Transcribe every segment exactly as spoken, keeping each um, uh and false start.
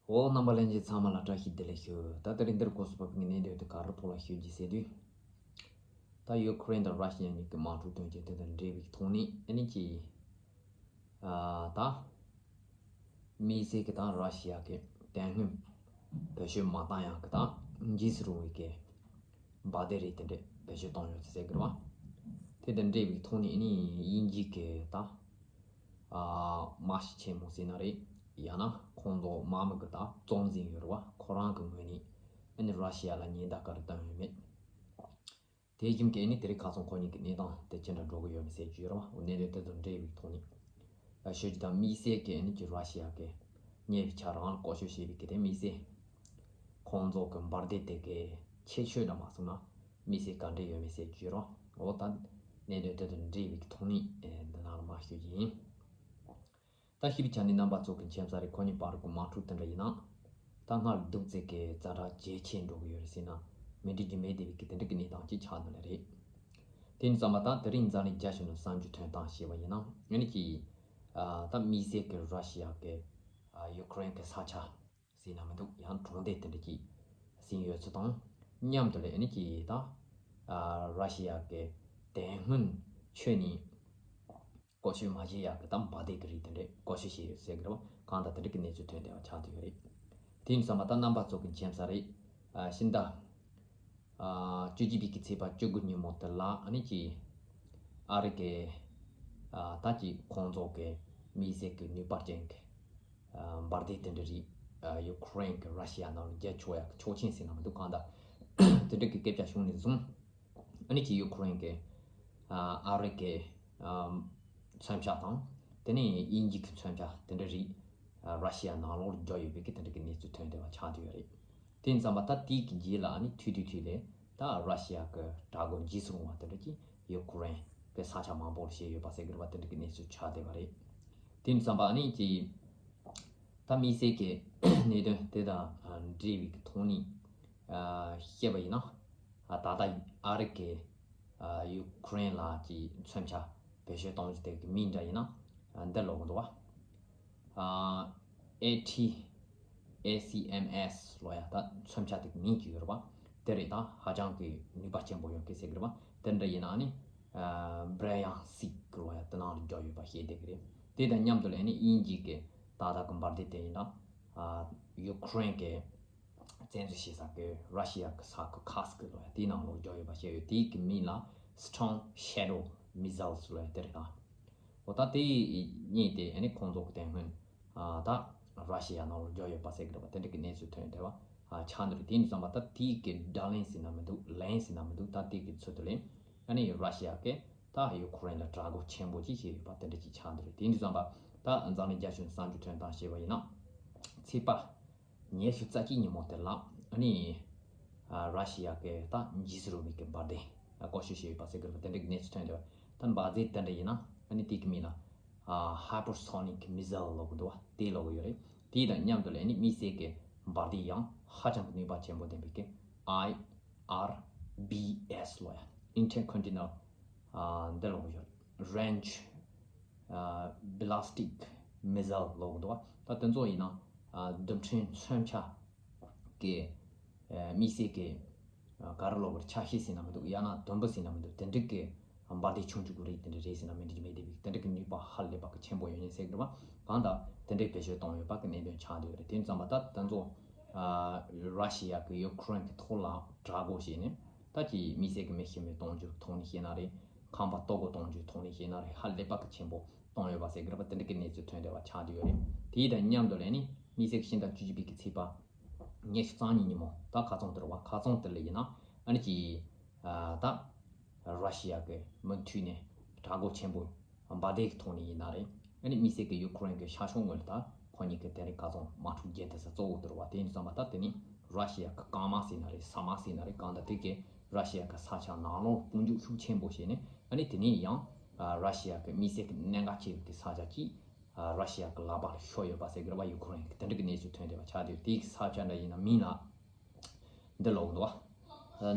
འོ། རྣམ་པ་ལྷན་རྒྱས་ཚང་མ་ལ་བཀྲ་ཤིས་བདེ་ལེགས་ཞུ། ད་དེ་རིང་འདིར་གོ་སོ་པ་པིང་གནས་དོན་དེ་ག་རུ་ཐོག་ལ་ཞུ་རྒྱུ་ཟེར་དུས། ད་ཡུ་ཁུ་རེན་དང་ར་ཤི་ཡ་གཉིས་ཀྱི་དམག་འཁྲུག་དོན་རྐྱེན་དེ་དང་འབྲེལ་བའི་ཐོག་ནས་ཨ་ནི་ཅི། ཨ་ད། དམིགས་བསལ་གྱི་ད་ར་ཤི་ཡ་གི་དེ་སྔོན་བེད་སྤྱོད་མ་བཏང་ཡག་གི་ད་འཇིགས་སུ་རུང་བའི་གི་འབར་མདེལ་རིགས་དེ་འདྲས་བེད་སྤྱོད་བཏང་ཡོད་ཟེར་གི་རེད་བ། དེ་དང་འབྲེལ་བའི་ཐོག་ནས་ཨ་ནི་དབྱིན་ཇི་གི་ད། ཨ་དམག་སྤྱི་ཆེན་མོ་ཟེར་ན་རེད། ཡང་ན་ཁོང་ཚོ་དམག་མི་གི་ད་གཙོ་འཛིན་ཡོད་རེད་བ། ཁོ་རང་གི་ངོས་ནས་ཨ་ནི་ར་ཤི་ཡ་ལ་ཉེན་བརྡ་ག་རེ་བཏང་ཡོད་མེད། དེ་བཞིན་གྱི་ཨ་ནི་དེ་རིང་ཁ་སང་ཁོ་གཉིས་ཀྱི་གནས་སྟངས་དེ་ཅི་འདྲ་འགྲོ་གི་ཡོད་མེད་ཟེར་རྒྱུ་ཡོད་རེད་བ། འོ་གནད་དོན་དེ་དང་འབྲེལ་བའི་ཐོག་ནས་ད་ཤོད་ཀྱི་དང་། དམིགས་བསལ་གྱི་ཨ་ནི་ཅི་ར་ཤི་ཡ་གི་ཉེ་བའི་ཆར་རང་ལ་བཀོལ་སྤྱོད་བྱས་པའི་གི་དེ་དམིགས་བསལ་ཁོང་ཚོ་གི་འབར་མདེལ་དེ་གི་ཁྱད་ཆོས་འདྲ་མ་སོང་ན་དམིགས་བསལ་ག་འདྲ་ཡོད་མེད་ཟེར་རྒྱུ་ཡོད་རེད་བ། འོ་ད་གནད་དོན་དེ་དང་འབྲེལ་བའི་གི་ཐོག་ནས་ཨེ་འདི་ནང་ལ་མར་ཤོད་ཀྱི་ཡིན། ད་ཤེས་པའི་ཆ་ནས་རྣམ་པ་ཚོ་གི་མཁྱེན་གསལ་རེད། ཁོ་གཉིས་བར་གྱི་དམག་འཁྲུག་དེ་འདྲ་ཡིན་ན། ད་སྔར་གདུག་རྩུབ་ཀྱི་ཛ་དྲག་ཇེ་ཆེ་འགྲོ་གི་ཡོད་རེད་ཟེར་ན་མི་འགྲིག་རྒྱུ་མེད་བསྡད་པའི་གི་དེ་འདྲ་གི་གནས་སྟངས་ཅིག་ཆགས་འདུག་ལེ་རེད། དེ་ཡིན་ཙང་མ་ད་དེ་རིང་འཛམ་གླིང་རྒྱ་ཆེ་ནས་གསར་འགྱུར་ཐོན་སྟངས་བཤད་པ་ཡིན་ན་ཨ་ནི་ཅི། ཨ་ད་དམིགས་བསལ་གྱི་ར་ཤི་ཡ་གི་ཨ་ཡུ་ཁུ་རེན་གྱི་ས་ཆ་ཟིན་ན་མི་འདུག་ཡང་གྲོང་སྡེ་དེ་འདྲ་ཅིག་ཟིན་ཡོད་ཚུལ་དང་མཉམ་དུ་ལེ་ཨ་ནི་ཅི་ད། ཨ་ར་ཤི་ཡ་གི་དེ་སྔོན་ཆོས་ནི། བཀོལ་སྤྱོད་མ་བྱེད་ཡག་གི་དམ་བ་དེ་གི་རིགས་དེ་འདྲས་བཀོལ་སྤྱོད་བྱས་ཡོད་ཟེར་གི་རེད་བ། གང་ལྟར་དེ་འདྲ་གི་གནས་ཚུལ་ཐོན་བསྡད་པ་ཆགས་བསྡད་ཡོད་རེད། དེ་ཡིན་ཙང་མ་ད་རྣམ་པ་ཚོ་གི་མཁྱེན་གསལ་རེད། ཨ་ཕྱི་ཟླ་ཨ་བཅུ་གཅིག་པའི་གི་ཚེས་པ་བཅུ་དགུ་ཉིན་མོ་དེ་ལ་ཨ་ནི་ཅི་ཨ་རི་གི་ཨ་ད་ཅི་ཁོང་ཚོ་གི་དམིགས་བསལ་གི་ནུས་པ་ཅན་གི་ཨ་འབར་མདེལ་དེ་འདྲ་རིགས་ཨ་ཡུ་ཁུ་རེན་གི་ར་ཤི་ཡ་ནང་ལ་རྒྱག་ཆོག་ཡག་གི་ཆོག་མཆན་ཟེར་ན་མི་འདུག་གང་ལྟར་དེ་འདྲ་གི་སྐད་ཆ་བྱུང་ནས་བཟུང་། ཨ་ནི་ཅི་ཡུ་ཁུ་རེན་གི་ཨ་ཨ་རི་གི་ཨ་མཚོན་ཆ་དང་དེ་ནས་དབྱིན་ཇི་གི་མཚོན་ཆ་དེ་འདྲ་རིགས་ཨ་ར་ཤི་ཡ་ནང་ལོགས་འགྲོ་ཡོད་པའི་གི་དེ་འདྲ་གི་གནས་ཚུལ་ཐོན་བསྡད་པ་ཆགས་བསྡད་ཡོད་རེད། དེ་ཡིན་ཙང་མ་ད་དེའི་གི་རྗེས་ལ་ཨ་ནི་ཐུང་ཐུང་ཐུང་ལས་ད་ར་ཤི་ཡ་གི་དྲག་རྒོལ་འཇིགས་སུ་རུང་བ་དེ་འདྲ་ཅིག་ཡུ་ཁུ་རེན་གི་ས་ཆ་མང་པོ་ལ་བྱས་ཡོད་པ་ཟེར་གི་རེད་བ། དེ་འདྲ་གི་གནས་ཚུལ་ཆགས་བསྡད་པ་རེད། དེ་ཡིན་ཙང་མ་ཨ་ནི་ཅི་ད་དམིགས་བསལ་གི་གནད་དོན་དེ་དང་འབྲེལ་བའི་གི་ཐོག་ནས་ཨ་བཤད་པ་ཡིན་ན། ཨ་ད་ལྟ་ཨ་རི་གི་ཨ་ཡུ་ཁུ་རེན་ལ་ཅིག་མཚོན་ཆ་བེད་སྤྱོད་གཏོང་རྒྱུ་དེ་གི་མིང་འདྲ་ཡིན་ན་ཨ་འདི་ལབ་གི་འདུག་བ། ཨ་ཨེ་ཊི་ཨེ་སི་ཨེམ་ཨེས་ལོ་ཡ་ད་མཚོན་ཆ་དེ་གི་མིང་ཅིག་ཡོད་རེད་བ། དེ་རེད་ད་ཧ་ཅང་གི་ནུས་པ་ཆེན་པོ་ཡོད་གི་ཟེར་གི་རེད་བ། དེ་འདྲ་ཡིན་ན་ཨ་ནི་ཨ་བྷི་ར་ཡང་སིག་ལོ་ཡ་དེ་ནང་ལ་འཇོག་ཡོད་པ་ཤེས་བསྡད་གི་རེད། དེ་དང་མཉམ་དུ་ལ་ཨ་ནི་དབྱིན་ཇི་གི་ད་ལྟ་གི་འབར་མདེལ་དེ་ཡིན་ན་ཨ་ཡུ་ཁུ་རེན་གི་བཙན་འཛུལ་བྱེད་ས་གི་ར་ཤི་ཡ་གི་ས་ཁུལ་ཁ་སི་ཀི་ལོ་ཡ་དེའི་ནང་ལོགས་འཇོག་ཡོད་པ་བཤད་ཡོད། དེའི་གི་མིང་ལ་Storm Shadow Missiles་ལོ་ཡ་དེ་རེད་ད། འོ་ད་དེ་གཉིས་དེ་ཨ་ནི་ཁོང་ཚོ་གི་དེ་སྔོན་ཨ་ད་ར་ཤི་ཡ་ནང་ལོགས་འཇོག་ཡོད་པ་ཟེར་གི་རེད་བ། དེ་འདྲ་གི་གནས་ཚུལ་ཐོན་བསྡད་པ་ཨ་ཆགས་འདུག་རེད། དེ་ཡིན་ཙང་མ་ད་དེའི་གི་བརྡ་ལན་ཟེར་ན་མི་འདུག་ལན་ཟེར་ན་མི་འདུག་ད་དེ་གི་ཚུལ་དུ་ལེན་ཨ་ནི་ར་ཤི་ཡ་གི་ད་ཡུ་ཁུ་རེན་ལ་དྲག་རྒོལ་ཆེན་པོ་ཅིག་བྱས་ཡོད་པ་དེ་འདྲ་ཅིག་ཆགས་འདུག་རེད། དེ་ཡིན་ཙང་མ་ད་འཛམ་གླིང་རྒྱ་ཆེ་གསར་འགྱུར་ཐོན་སྟངས་བཤད་པ་ཡིན་ན་ཚེས་པ། ཉི་ཤུ་རྩ་གཅིག་ཉིན་མོ་དེ་ལ་ཨ་ནི་ཨ་ར་ཤི་ཡ་གི་ད་འཇིགས་སུ་རུང་བའི་གི་འབར་མདེལ་བཀོལ་སྤྱོད་བྱས་ཡོད་པ་ཟེར་གི་རེད་པ། དེ་འདྲ་གི་གནས་ཚུལ་ཐོན་འདུག་ད་འབར་མདེལ་དེ་འདྲ་ཡིན་ན་ཨ་ནི་དེ་གི་མིང་ལ་ཨ་Hypersonic Missile་ལབ་གི་འདུག་བ། དེ་ལབ་གི་ཡོད་རེད། དེ་དང་མཉམ་དུ་ལ་ཨ་ནི་དམིགས་བསལ་གི་འབར་མདེལ་ཡང་ཧ་ཅང་གི་ནུས་པ་ཆེན་པོ་ལྡན་པའི་གི་ཨའི་ཨར་བི་ཨེས་ལབ་ཡ་Intercontinental་ཨ་འདི་ལབ་གི་ཡོད་རེད། Range ཨ་Ballistic Missile་ལབ་གི་འདུག་བ། ད་དེ་ཚོ་ཡིན་ན་ཨ་རྡུལ་ཕྲན་མཚོན་ཆ་གི་ཨ་དམིགས་བསལ་གྱི་ཨ་ག་རེ་ལབ་དགོས་རེད། ཆ་ཤས་ཟེར་ན་མི་འདུག་ཡང་ན་དུམ་བུ་ཟེར་ན་མི་འདུག་དེ་འདྲ་གི་འབར་མདེལ་ཆུང་ཆུང་གི་རིགས་དེ་འདྲ་རེད་ཟེར་ན་མི་འགྲིག་རྒྱུ་མེད་བསྡད་པའི་དེ་འདྲ་གི་ནུས་པ་ཧ་ལས་པ་གི་ཆེན་པོ་ཡོད་ནི་ཟེར་གི་རེད་བ། གང་ལྟར་དེ་འདྲའི་བེད་སྤྱོད་གཏོང་ཡོད་པ་གི་གནད་དོན་ཆགས་བསྡད་ཡོད་རེད། དེ་ཙམ་པ་ད་དེ་ཚོ་ཨ་ར་ཤི་ཡ་གི་ཡུ་ཁུ་རེན་གི་ཐོག་ལ་དྲག་རྒོལ་བྱས་ནས་ད་ཅི་དམིགས་བསལ་གི་མི་ཤི་རྨས་གཏོང་རྒྱུ་ཐོག་ནས་བཤད་ན་རེད། ཁང་པ་གཏོར་རྒོལ་གཏོང་རྒྱུའི་ཐོག་ནས་བཤད་ན་རེད། ཧ་ལས་པ་གི་ཆེན་པོ་གཏོང་ཡོད་པ་ཟེར་གི་རེད་པ། དེ་འདྲ་གི་གནས་ཚུལ་ཐོན་བསྡད་པ་ཆགས་བསྡད་ཡོད་རེད། དེ་དང་མཉམ་དུ་ལ་ནི་དམིགས་བསལ་གྱི་ཕྱི་ཟླ་བཅུ་གཅིག་པའི་གི་ཚེས་པ་ཉི་ཤུ་རྩ་གཉིས་ཉིན་མོ་ད་ཁ་སང་དེ་རེད་བ། ཁ་སང་དེ་ལ་ཡིན་ན་ཨ་ནི་ཅི་ཨ་ད་ར་ཤི་ཡ་གི་མུ་མཐུད་ནས་དྲག་རྒོལ་ཆེན་པོ་འབར་མདེལ་གི་ཐོག་ནས་ཡིན་ན་རེད། ཨ་ནི་དམིགས་བསལ་གི་ཡུ་ཁུ་རེན་གི་ཤར་ཕྱོགས་ངོས་ལ་ད་ཁོ་གཉིས་ཀྱི་དེ་རིང་ཁ་སང་དམག་འཁྲུག་རྒྱག་དེ་ས་གཙོ་བོ་དེ་རེད་བ། དེ་ཡིན་ཙམ་པ་ད་དེ་ནི་ར་ཤི་ཡ་གི་རྐང་དམག་ཟེར་ན་རེད། ས་དམག་ཟེར་ན་རེད། གང་ལྟར་དེ་གི་ར་ཤི་ཡ་གི་ས་ཆ་ནང་ལོགས་དཔུང་འཇུག་ཤུགས་ཆེན་པོ་བྱས་ནས་ཨ་ནི་དེ་ནས་ཡང་ཨ་ར་ཤི་ཡ་གི་དམིགས་བསལ་གི་གནད་འགག་ཆེ་བའི་གི་ས་ཆ་གཅིག་ཨ་ར་ཤི་ཡ་གི་ལག་པར་ཤོར་ཡོད་པ་ཟེར་གི་རེད་བ། ཡུ་ཁུ་རེན་གི་དེ་འདྲ་གི་གནས་ཚུལ་ཐོན་བསྡད་པ་ཆགས་བསྡད་ཡོད། དེའི་གི་ས་ཆ་འདྲ་ཡིན་ན་མིང་ལ་འདི་ལབ་གི་འདུག་བ།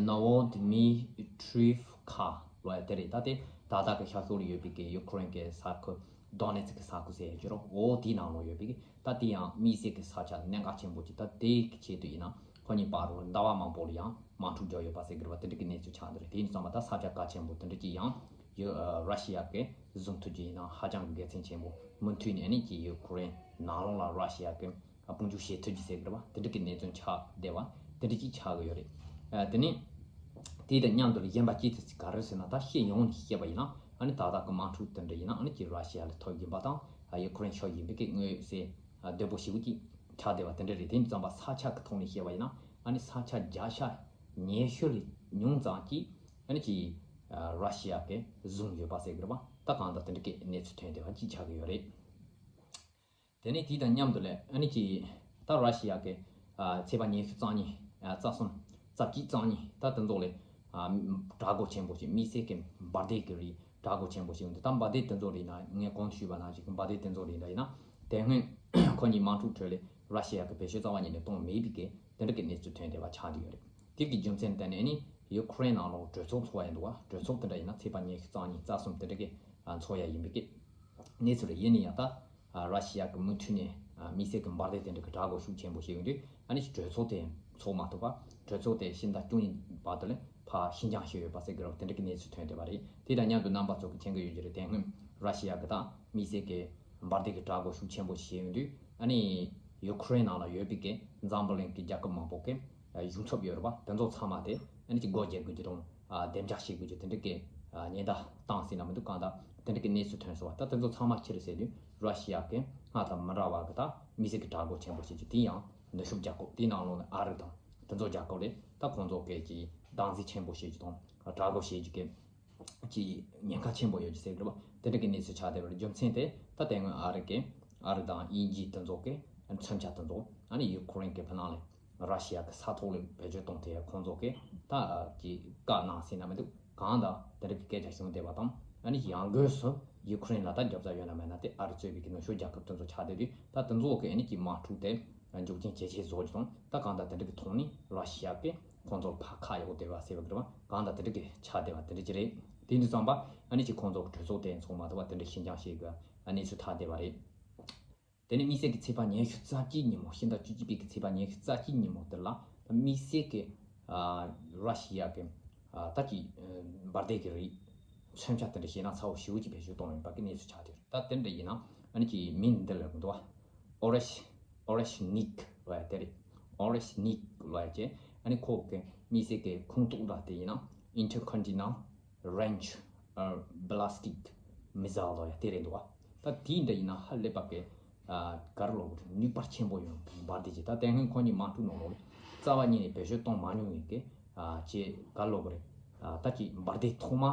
Novodimitrovka་ལབ་ཡ་དེ་རེད། ད་དེ་ད་ལྟ་གི་ཤར་ཕྱོགས་ལ་ཡོད་པའི་གི་ཡུ་ཁུ་རེན་གི་ས་ཁུལ་ དོ་ནེ་ཚིག་གི་ས་ཁུལ་ཟེར་ཡོད་ཀྱི་རོ། འོ་དེའི་ནང་ལོགས་ཡོད་པའི་ད་དེ་ཡང་དམིགས་བསལ་གྱི་ས་ཆ་གནད་འགག་ཆེན་པོ་ཅིག་ད་དེའི་ཆེད་དུ་ཡིན་ན་ཁོ་གཉིས་བར་རུ་ཟླ་བ་མང་པོ་ལ་ཡང་དམག་འཁྲུག་བརྒྱབ་ཡོད་པ་ཟེར་གི་རེད་བ། དེ་འདྲ་གི་གནས་ཚུལ་ཆགས་འདུག་རེད། དེ་ཡིན་ཙང་མ་ད་ས་ཆ་གལ་ཆེན་པོ་དེ་འདྲ་ཅིག་ཡང་ཡོད། ཨ། ར་ཤི་ཡ་གི་བཟུང་ཐུབ་རྒྱུ་ཡིན་ན་ཧ་ཅང་གི་དགེ་མཚན་ཆེན་པོ། མུ་མཐུད་ནས་ཨ་ནི་ཀྱི་ཡུ་ཁུ་རེན་ནང་ལོགས་ལ་ར་ཤི་ཡ་གི་དཔུང་འཇུག་བྱེད་ཐུབ་རྒྱུ་ཟེར་གི་རེད་བ། དེ་འདྲ་གི་གནས་ཚུལ་ཆགས་བསྡད་པ་དེ་འདྲ་ཅིག་ཆགས་གི་ཡོད་རེད། ཨ། དེ་ནས་དེ་དང་མཉམ་དུ་ལ་གཞན་པ་སྐྱེས་ཐུབ་ཚིག་ག་རེ་ཟེར་ན། ད་སྤྱི་ཡོངས་ནས་བཤད་པ་ཡིན་ན་ཨ་ནི་ད་ལྟ་གི་དམག་འཁྲུག་དེ་འདྲ་ཡིན་ན་ཨ་ནི་ཀྱི་ར་ཤི་ཡ་ལ་ཐོབ་ཡིན་པ་དང་། ཨ། ཡུ་ཁུ་རེན་ཕྱོགས་ཡིན་པའི་གི་མངོན་གསལ་ཨ་བདེ་པོ་ཞེ་པོ་ཅིག་ཆགས་བསྡད་པ་དེ་འདྲ་རེད། དེ་ཙམ་པ་ས་ཆ་གི་ཐོག་ནས་བཤད་པ་ཡིན་ན་ཨ་ནི་ས་ཆ་བརྒྱ་ཆ་ཉི་ཤུ་ལས་ཉུང་ཙམ་ཅིག་ཨ་ནི་ཀྱི་ཨ་ར་ཤི་ཡ་གིས་བཟུང་ཡོད་པ་ཟེར་གི་རེད་བ། ད་གང་ལྟར་དེ་འདྲ་གི་གནས་ཚུལ་ཐོན་བསྡད་པ་ཅིག་ཆགས་ཀྱི་ཡོད་རེད། དེ་ནས་དེ་དང་མཉམ་དུ་ལས་ཨ་ནི་ཀྱི་ད་ར་ཤི་ཡ་གི་ཨ་ཚེས་པ་ཉི་ཤུ་རྩ་གཉིས། ཨ། རྩ་གསུམ། རྩ་གཅིག་རྩ་གཉིས། ད་དེ་ཚོ་ལས་ཨ་དྲག་རྒོལ་ཆེན་པོ་ཞིག་དམིགས་བསལ་གྱི་འབར་མདེལ་གྱི་རིགས་དྲག་རྒོལ་ཆེན་པོ་ཞིག་འདུག་ད་འབར་མདེལ་དེ་ཚོ་རིགས་ན་ངས་གོང་དུ་ཞུས་པ་ནང་བཞིན་གྱི་འབར་མདེལ་དེ་ཚོ་རིགས་འདྲ་ཡིན་ན་དེ་སྔོན་ཁོ་གཉིས་དམག་འཁྲུག་ཁྲོད་ལས་ར་ཤི་ཡ་གི་བེད་སྤྱོད་རྩ་བ་ཉིད་ནས་གཏོང་མེད་པའི་གི་དེ་འདྲ་གི་གནས་ཚུལ་ཐོན་བསྡད་པ་ཆགས་བསྡད་ཡོད་རེད། དེ་གི་རྒྱུ་མཚན་བརྟེན་ནས་ནི་ཡུ་ཁུ་རེན་ནང་ལོགས་གྲོས་ཚོགས་འཚོགས་ཡ་ཡིན་འདུག་བ། གྲོས་ཚོགས་དེ་འདྲ་ཡིན་ན་ཚེས་པ་ཉི་ཤུ་རྩ་གཉིས་རྩ་གསུམ་དེ་འདྲ་གི་ཨ་འཚོགས་ཡ་ཡིན་པའི་གི་གནས་ཚུལ་རེད། ཡིན་ན་ཡང་ད་ཨ་ར་ཤི་ཡ་གི་མུ་མཐུད་ནས་ཨ་དམིགས་བསལ་གྱི་འབར་མདེལ་དེ་འདྲ་གི་དྲག་རྒོལ་ཤུགས་ཆེན་པོ་བྱས་ཡོང་དུས་ཨ་ནི་གྲོས་ཚོགས་དེ་འཚོགས་མ་ཐུབ་པ། གྲོས་ཚོགས་དེ་ཕྱི་ཟླ་བཅུ་གཉིས་བར་དུ་ལ་ཕར་ཕྱིར་འགྱངས་བྱས་ཡོད་པ་ཟེར་གི་རེད། དེ་འདྲ་གི་གནས་ཚུལ་ཐོན་བསྡད་པ་རེད། དེ་དང་མཉམ་དུ་རྣམ་པ་ཚོ་གི་མཁྱེན་གི་ཡོད་ཀྱི་རེད། དེ་སྔོན་ར་ཤི་ཡ་གི་ད་དམིགས་བསལ་གྱི་འབར་མདེལ་གྱི་དྲག་རྒོལ་ཤུགས་ཆེན་པོ་བྱས་ཡོང་དུས་ཨ་ནི་ཡུ་ཁུ་རེན་ནང་ལ་ཡོད་པའི་གི་འཛམ་བུ་གླིང་གི་རྒྱལ་ཁབ་མང་པོ་གི་གཞུང་ཚབ་ཡོད་རེད་པ། དེ་ཚོ་ཚང་མ་དེ་ཨ་ནི་ཅིག་སྒོ་རྒྱག་དགོས་ཀྱི་དང་། ཨ། བདེ་འཇགས་བྱེད་དགོས་ཀྱི་དེ་འདྲ་གི་ཨ་ཉེན་བརྡ་བཏང་ཟིན་ན་མི་འདུག་གང་ལྟར་དེ་འདྲ་གི་གནས་ཚུལ་ཐོན་སོང་བ། ད་དེ་ཚོ་ཚང་མ་ཕྱིར་ཟེར་དུས་ར་ཤི་ཡ་གི་སྔར་དང་མི་འདྲ་བ་གི་ད་དམིགས་བསལ་གྱི་དྲག་རྒོལ་ཆེན་པོ་བྱེད་རྒྱུ་དེ་ཡང་ནུབ་ཕྱོགས་རྒྱལ་ཁབ་དེའི་ནང་ལོགས་ནས་ཨ་རི་དང་དེ་ཚོ་རྒྱལ་ཁབ་ལས་ད་ཁོང་ཚོ་གི་ཀྱི་སྡང་ཟིག་ཆེན་པོ་བྱེད་རྒྱུ་དང་དྲག་རྒོལ་བྱེད་རྒྱུ་གི་ཀྱི་ཉེན་ཁ་ཆེན་པོ་ཡོད་ཀྱི་ཟེར་གི་རེད་པ། དེ་འདྲ་གི་གནས་ཚུལ་ཆགས་བསྡད་པའི་རྒྱུ་མཚན་དེ་ད་དེ་སྔོན་ཨ་རི་གི་ཨ་རི་དང་དབྱིན་ཇི་དེ་ཚོ་གི་མཚོན་ཆ་དེ་ཚོ་ཨ་ནི་ཡུ་ཁུ་རེན་གི་ཕ་ནང་ལས་ར་ཤི་ཡ་གི་ས་ཐོག་ལ་བེད་སྤྱོད་གཏོང་ཐུབ་ཡ་ཁོང་ཚོ་གི་ད་ཀྱི་བཀའ་གནང་ཟིན་ན་མི་འདུག་གང་ལྟར་དེ་འདྲ་གི་སྐད་ཆ་བྱུང་བསྡད་པ་དང་། ཨ་ནི་ཡང་སྒོས་སུ་ཡུ་ཁུ་རེན་ལ་ད་རྒྱབ་རྩ་ཡོད་ན་མེད་ན་དེ་ཨ་རི་གཙོས་པའི་གི་ནུབ་ཕྱོགས་རྒྱལ་ཁབ་དེ་ཚོ་ཆགས་བསྡད་དུས་ད་དེ་ཚོ་གི་ཨ་ནི་ཀྱི་དམག་འཁྲུག་དེ་མགྱོགས་ཆེན་ཇེ་ཆེ་བཟོ་རྒྱུ་དང་། ད་གང་ལྟར་དེ་འདྲ་གི་ཐོག་ནས་ར་ཤི་ཡ་གི་ཁོང་ཚོར་ཕར་ཁ་གཡོག་བསྡད་པ་ཟེར་བ་གི་རེད་པ། གང་ལྟར་དེ་འདྲ་གི་ཆགས་བསྡད་པ་དེ་འདྲ་ཅིག་རེད། དེ་འདི་ཙམ་པ་ཨ་ནི་ཅིག་ཁོང་ཚོ་གི་གྲོས་ཚོགས་དེ་འཚོགས་མ་ཐུབ་པ་དེ་འདྲ་ཕྱིར་འགྱངས་བྱེད་དགོས་ཨ་གནས་ཚུལ་ཐོན་བསྡད་པ་རེད། དེ་ནས་དམིགས་བསལ་གྱི་ཚེས་པ་ཉི་ཤུ་རྩ་གཅིག་ཉིན་མོ། ཕྱི་ཟླ་བཅུ་གཅིག་པའི་གི་ཚེས་པ་ཉི་ཤུ་རྩ་གཅིག་ཉིན་མོ་དེ་ལ་དམིགས་བསལ་གྱི་ཨ་ར་ཤི་ཡ་གི་ཨ་ད་ཀྱི་ཨ་འབར་མདེལ་གྱི་རིགས་མཚོན་ཆ་དེ་འདྲ་བྱས་ན་ཚ་བོ་ཞེ་པོ་ཅིག་བེད་སྤྱོད་གཏོང་ཡོད་པ་གི་གནས་ཚུལ་ཆགས་བསྡད་ཡོད་རེད། ད་དེ་འདྲ་ཡིན་ན་ཨ་ནི་ཀྱི་མིང་འདི་ལ་འདུག་བ། ཨོ་རེ་ཤི་ཨོ་རེ་ཤི་ནིག་ལབ་ཡ་དེ་རེད། ཨོ་རེ་ཤི་ནིག་ལབ་ཡ་ཅེ་ཨ་ནི་ཁོ་གི་དམིགས་བསལ་གྱི་ཁུངས་གཏུགས་འདྲ་དེ་ཡིན་ན་Intercontinental Range Ballistic Missile ལབ་ཡ་དེ་རེད་འདུག་བ། ད་དེའི་འདྲ་ཡིན་ན་ཧ་ལས་པ་གི་ཨ་ག་རེ་ལབ་དགོས་རེད། ནུས་པ་ཆེན་པོ་ཡོད་པ་འབར་མདེལ་ཅིག་ད་དེ་སྔོན་ཁོ་གཉིས་དམག་འཁྲུག་ནང་ལོགས་ལ་རྩ་བ་ཉིད་ནས་བེད་སྤྱོད་གཏོང་མ་མྱོང་བའི་གི་ཨ་ཅེ་ག་རེ་ལབ་དགོས་རེད། ཨ་ད་ཅིག་འབར་མདེལ་ཐོག་མ་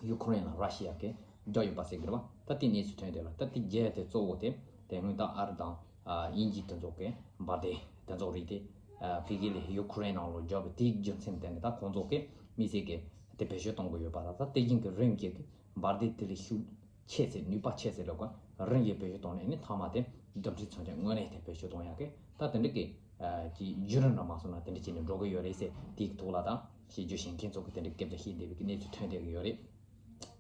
ཡུ་ཁུ་རེན་ལ་ར་ཤི་ཡ་གི་རྒྱག་ཡོད་པ་ཟེར་གི་རེད་བ། ད་དེ་གནས་ཚུལ་ཐོན་བསྡད་པ་རེད། ད་དེ་རྒྱག་ཡ་དེ་གཙོ་བོ་དེ་དེ་སྔོན་ད་ཨ་རི་དང་ཨ་དབྱིན་ཇི་དེ་ཚོ་གི་འབར་མདེལ་དེ་ཚོ་རིགས་དེ་ཨ་ཕ་གི་ལ་ཡུ་ཁུ་རེན་ནང་ལོགས་རྒྱག་པའི་དེའི་རྒྱུ་མཚན་བརྟེན་ནས་ད་ཁོང་ཚོ་གི་དམིགས་བསལ་གི་དེ་བེད་སྤྱོད་གཏོང་གི་ཡོད་པ་རེད། ད་དེ་བཞིན་གི་རིམ་གྱིས་གི་འབར་མདེལ་དེ་ལས་ཤུགས་ཆེ་ཚེ་ནུས་པ་ཆེ་ཚེ་ལབ་དགོས་རིམ་གྱིས་བེད་སྤྱོད་གཏོང་ནས་ནི་མཐའ་མ་དེ་འདུམ་འགྲིག་མཚོན་ཆ་དངོས་གནས་དེ་བེད་སྤྱོད་གཏོང་ཡག་གི་ད་དེ་འདྲ་གི་ཨ་གི་བརྒྱུད་རིམ་འདྲ་མ་སོང་ན་དེ་འདྲ་བྱས་ནས་འགྲོ་གི་ཡོད་རེད་ཟེར། དེའི་ཐོག་ལ་ད་ཞིབ་འཇུག་བྱེད་མཁན་ཚོ་གི་དེ་འདྲ་སྐད་ཆ་བཤད་བསྡད་པའི་གི་གནས་ཚུལ་ཐོན་བསྡད་ཀྱི་ཡོད་རེད།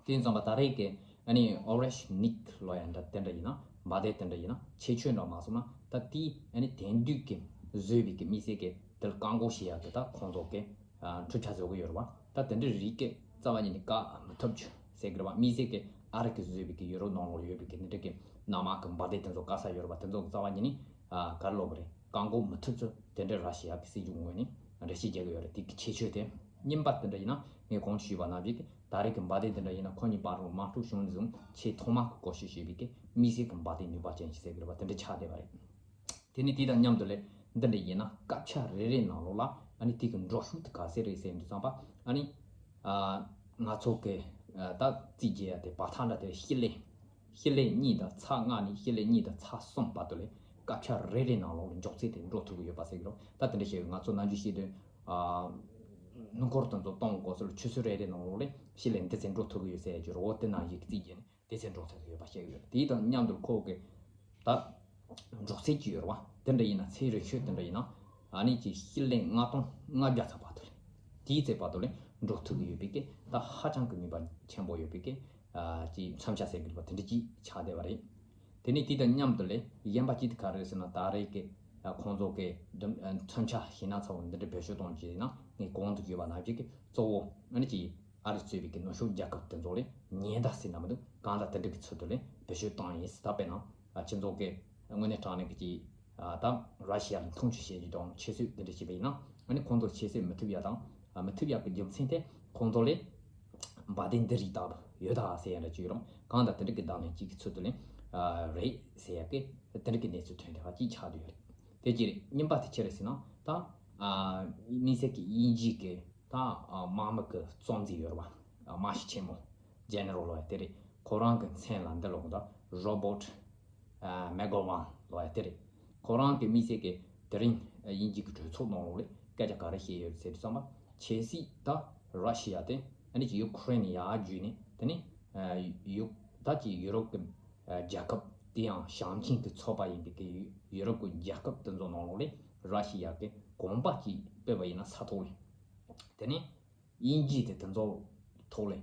དེ་ཙམ་པ་ད་རེས་ཀྱི་ཨ་ནི་ཨོ་རེ་ཤི་ནིག་ལབ་ཡ་འདྲ་དེ་འདྲ་ཡིན་ན་འབར་མདེལ་དེ་འདྲ་ཡིན་ན་ཁྱད་ཆོས་འདྲ་མ་སོང་ན་ད་དེའི་ཨ་ནི་དེང་དུས་ཀྱི་བཟོས་པའི་གི་དམིགས་བསལ་གི་དེ་ལ་བཀག་འགོག་བྱེད་ཡག་གི་ད་ཁོང་ཚོ་གི་ཨ་འཕྲུལ་ཆས་བཟོ་གི་ཡོད་རེད་བ། ད་དེ་འདྲའི་རིགས་ཀྱི་རྩ་བ་ཉིད་ནས་བཀག་མི་ཐུབ་རྒྱུ་ཟེར་གི་རེད་བ། དམིགས་བསལ་གི་ཨ་རི་གི་བཟོས་པའི་གི་ཡུ་རོབ་ནང་ལོགས་ཡོད་པའི་གི་དེ་འདྲ་གི་གནམ་དམག་གི་འབར་མདེལ་དེ་ཚོ་བཀག་ས་ཡོད་རེད་བ། དེ་ཚོ་གི་རྩ་བ་ཉིད་ནས་ཨ་ག་རེ་ལབ་དགོས་རེད། བཀག་འགོག་མི་ཐུབ་ཚུལ་དེ་འདྲ་ར་ཤི་ཡ་གི་སྲིད་ཇུས་ངོས་ནས་འགྲེལ་བཤད་རྒྱག་གི་ཡོད་རེད། དེ་གི་ཁྱད་ཆོས་དེ་གཉིས་པ་དེ་འདྲ་ཡིན་ན་ངས་གོང་དུ་ཞུས་པ་ནང་བཞིན་གི་ད་རེས་ཀྱི་འབར་མདེལ་དེ་འདྲ་ཡིན་ན་ཁོ་གཉིས་བར་དུ་དམག་འཁྲུག་བྱུང་ནས་བཟུང་ཆེས་ཐོག་མ་གི་བཀོལ་སྤྱོད་བྱས་པའི་གི་དམིགས་བསལ་གི་འབར་མདེལ་ནུས་པ་ཅན་ཞིག་ཟེར་གི་རེད་བ། དེ་འདྲ་ཆགས་བསྡད་པ་རེད། དེ་ནས་དེ་དང་མཉམ་དུ་ལས་འདི་འདྲ་ཡིན་ན་སྐབས་ཆ་རེ་རེའི་ནང་ལོགས་ལ་ཨ་ནི་དེ་གི་འགྲོ་ཤུགས་དེ་ག་ཚད་རེད་ཟེར་དུས་ཙམ་པ་ཨ་ནི་ཨ་ང་ཚོ་གི་ཨ་ད་རྩིས་རྒྱག་ཡ་དེ་བར་ཐག་འདྲ་དེ་ཤི་ལེ་ཤི་ལེ་གཉིས་དང་ཚེག་ལྔ་ནས་ཤི་ལེ་གཉིས་དང་ཚེག་གསུམ་བར་དུ་ལས་སྐབས་ཆ་རེ་རེའི་ནང་ལོགས་ལ་མགྱོགས་ཚད་དེ་འགྲོ་ཐུབ་ཀྱི་ཡོད་པ་ཟེར་གི་རེད། ད་དེ་འདྲ་བྱས་ང་ཚོ་ནམ་རྒྱུན་བཤད་དུས་ཨ་སྣུམ་འཁོར་དེ་ཚོ་གཏོང་དགོས་ཚུལ་ཆུ་ཚོད་རེ་རེའི་ནང་ལོགས་ལས་ཤི་ལེ་འདི་ཚད་འགྲོ་ཐུབ་ཀྱི་ཡོད་ཟེར་གྱི་རེད། འོ་དེ་ནང་བཞིན་གྱི་རྩིས་རྒྱག་ནས། དེ་ཚེ་འགྲོ་ཐུབ་ཀྱི་ཡོད་པ་བཤད་ཀྱི་ཡོད། དེ་དང་མཉམ་དུ་ཁོ་གི་ད་འགྲོ་ཚད་ཀྱི་ཡོད་རེད་བ། དེ་འདྲ་ཡིན་ན་ཚད་རིང་ཤོས་དེ་འདྲ་ཡིན་ན་ཨ་ནི་ཀྱི་ཤི་ལེ་ལྔ་སྟོང་ལྔ་བརྒྱ་ཚབ་བར་དུ་ལས་དེའི་ཚེ་བར་དུ་ལས་འགྲོ་ཐུབ་ཀྱི་ཡོད་པའི་གི་ད་ཧ་ཅང་གི་ནུས་པ་ཆེན་པོ་ཡོད་པའི་གི་ ཨ་ཅིག་མཚོན་ཆ་ཟེར་གི་རེད་པ། དེ་འདྲ་ཅིག་ཆགས་བསྡད་པ་རེད། དེ་ནས་དེ་དང་མཉམ་དུ་ལས་གཞན་པ་ཅིག་དེ་ག་རེ་ཟེར་ན། ད་རེས་ཀྱི་ཨ་ཁོང་ཚོ་གི་འདི་ཨ་མཚོན་ཆ་ཞེད་སྣང་ཚ་བོ་འདི་འདྲ་བེད་སྤྱོད་གཏོང་རྒྱུ་ཡིན་ན། ངས་གོང་དུ་ཞུས་པ་ནང་བཞིན་གྱི་གཙོ་བོ་ཨ་ནི་ཅིག་ཨ་རི་གཙོས་པའི་གི་ནུབ་ཕྱོགས་རྒྱལ་ཁབ་དེ་ཚོ་ལས་ཉེན་བརྡ་ཟེར་ན་མི་འདུག། གང་ལྟར་དེ་འདྲ་གི་ཚུལ་དུ་ལས་བེད་སྤྱོད་བཏང་ཡིན་ཟེར། ད་དཔེར་ན་ཨ་ཁྱེད་ཚོ་གི་དངོས་གནས་དྲང་གནས་ཀྱི་ཅིག་ཨ་ད་ར་ཤི་ཡ་ལ་འཐུང་ཆུ་བྱེད་རྒྱུ་དང་ཁྱད་གསོད་དེ་འདྲ་བྱས་པ་ཡིན་ན། ཨ་ནི་ཁོང་ཚོ་ཁྱད་གསོད་མི་ཐུབ་ཡ་དང་། ཨ་མི་ཐུབ་ཡ་གི་རྒྱུ་མཚན་དེ་ཁོང་ཚོ་ལས་འབར་མདེལ་འདི་རིགས་ལྟ་བུ་ཡོད་ད་ཟེར་ཡ་འདྲ་ཅིག་ཡོད་རུང་། གང་ལྟར་དེ་འདྲ་གི་བརྡ་ལན་གཅིག་གི་ཚུལ་དུ་ལས་ཨ་རེད་ཟེར་ཡ་གི་དེ་འདྲ་གི་གནས་ཚུལ་ཐོན་བསྡད་པ་ཅིག་ཆགས་བསྡད་ཡོད་རེད། དེ་གཅིག་རེད། གཉིས་པ་དེ་ཅི་རེད་ཟེར་ན། ད་ཨ་དམིགས་བསལ་གྱི་དབྱིན་ཇིའི་གི་ད་ཨ་དམག་མི་གི་གཙོ་འཛིན་ཡོད་རེད་པ། ཨ་དམག་སྤྱི་ཆེན་མོ་ཇེ་ནེ་རལ་ལབ་ཡ་དེ་རེད། ཁོ་རང་གི་མཚན་ལ་འདི་ལབ་གོ། ད་རོ་བྷོཊ་ཨ་མེག་གྷོ་ཝན་ལབ་ཡ་དེ་རེད། ཁོ་རང་གི་དམིགས་བསལ་གྱི་དེ་རིང་ཨ་དབྱིན་ཇི་གི་གྲོས་ཚོགས་ནང་ལོགས་ལ་སྐད་ཆ་ག་རེ་བཤད་ཡོད་ཟེར་དུས་ཙམ་པ། གལ་སྲིད་ད་ར་ཤི་ཡ་དེ་ཨ་ནི་ཅིག་ཡུ་ཁུ་རེན་ནས་ཡར་བརྒྱུད་ནས། དེ་ནས་ཨ་ཡུ་ད་ཅིག་ཡུ་རོབ་ཀྱི་ཨ་རྒྱལ་ཁབ། དེ་ཡང་ཞིང་ཆེན་གྱི་ཚོགས་པ་ཡིན་པའི་གི་ཡུ་ཡུ་རོབ་ཀྱི་རྒྱལ་ཁབ་དེ་ཚོ་ནང་ལོགས་ལ་ར་ཤི་ཡ་གི་གོམ་པ་ཅིག་སྤོས་པ་ཡིན་ན་ས་ཐོག་ལ། དེ་ནས་དབྱིན་ཇི་དེ་དེ་ཚོ་ཐོག་ལ་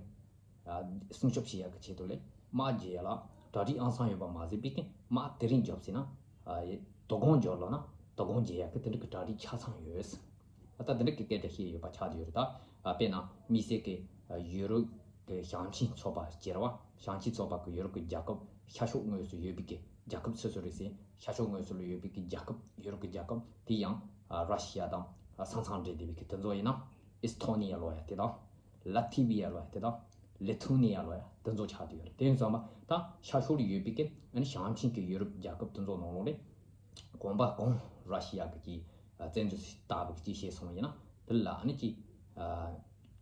ཨ་སྲུང་སྐྱོབ་བྱེད་ཡག་གི་ཆེད་དུ་ལས་དམག་རྒྱག་ཡ་ལ་གྲ་སྒྲིག་ཨང་སང་ཡོད་པ་མ་ཟད་པའི་གི་དམག་དེ་རིང་རྒྱབ་ཟིན་ན་ཨ་དོ་དགོང་རྒྱབ་ལབ་ན་དོ་དགོང་རྒྱག་ཡག་གི་དེ་འདྲ་གི་གྲ་སྒྲིག་ཆ་ཚང་ཡོད། ད་དེ་འདྲ་གི་སྐད་ཆ་བཤད་ཡོད་པ་ཆགས་བསྡད་ཡོད་རེད། ད་ཨ་དཔེར་ན་དམིགས་བསལ་གི་ཨ་ཡུ་རོབ་གི་ཞིང་ཆེན་ཚོགས་པ་ཟེར་བ། ཞིང་ཆེན་ཚོགས་པ་གི་ཡུ་རོབ་གི་རྒྱལ་ཁབ་ཤར་ཕྱོགས་ངོས་སུ་ཡོད་པའི་གི་རྒྱལ་ཁབ་སོ་སོ་རེད་ཟེར། ཤར་ཕྱོགས་ངོས་སུ་ལ་ཡོད་པའི་གི་རྒྱལ་ཁབ། ཡུ་རོབ་གི་རྒྱལ་ཁབ་དེ་ཡང་ཨ་ར་ཤི་ཡ་དང་ཨ་ས་མཚམས་འབྲེལ་བསྡད་པའི་གི་དེ་ཚོ་ཡིན་ན། ཨེས་ཐོ་ནི་ཡ་ལབ་ཡ་དེ་དང་། ལ་ཐི་བི་ཡ་ལབ་ཡ་དེ་དང་། ལི་ཐུ་ནི་ཡ་ལབ་ཡ་དེ་ཚོ་ཆགས་བསྡད་ཡོད་རེད། དེ་ཡིན་ཙང་མ་ད་ཤར་ཕྱོགས་ལ་ཡོད་པའི་གི་ཨ་ནི་ཞིང་ཆེན་གི་ཡུ་རོབ་རྒྱལ་ཁབ་དེ་ཚོ་ནང་ལོགས་ལས་གོམ་པ་གང་ར་ཤི་ཡ་གི་ཅིག་ཨ་བཙན་འཛུལ་ལྟ་བུ་ཅིག་བྱས་སོང་བ་ཡིན་ན། དེ་ལ་ཨ་ནི་ཅིག་ཨ་